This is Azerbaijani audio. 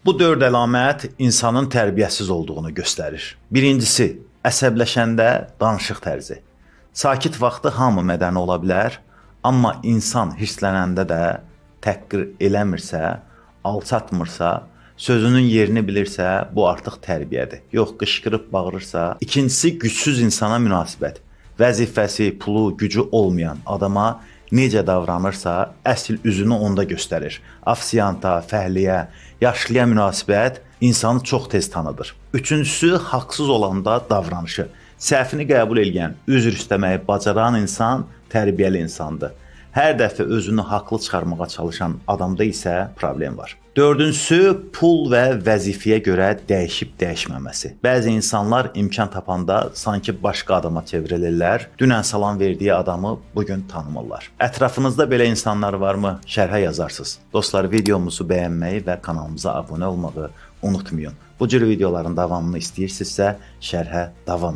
Bu dörd əlamət insanın tərbiyəsiz olduğunu göstərir. Birincisi, əsəbləşəndə danışıq tərzi. Sakit vaxtı hamı mədəni ola bilər, amma insan hirslənəndə də təhqir eləmirsə, alçatmırsa, sözünün yerini bilirsə, bu artıq tərbiyədir. Yox, qışqırıb bağırırsa. İkincisi, gücsüz insana münasibət. Vəzifəsi, pulu, gücü olmayan adama necə davranırsa, əsl üzünü onda göstərir. Ofisianta, fəhliyə, yaşlıya münasibət insanı çox tez tanıdır. Üçüncüsü, haqsız olanda davranışı. Səhvini qəbul eləyən, üzr istəməyi bacaran insan tərbiyəli insandır. Hər dəfə özünü haqlı çıxarmağa çalışan adamda isə problem var. Dördüncüsü, pul və vəzifəyə görə dəyişib dəyişməməsi. Bəzi insanlar imkan tapanda sanki başqa adama çevrilirlər. Dünən salam verdiyi adamı bu gün tanımırlar. Ətrafınızda belə insanlar varmı? Şərhə yazarsınız. Dostlar, videomuzu bəyənməyi və kanalımıza abunə olmağı unutmayın. Bu cür videoların davamını istəyirsinizsə, şərhə davam.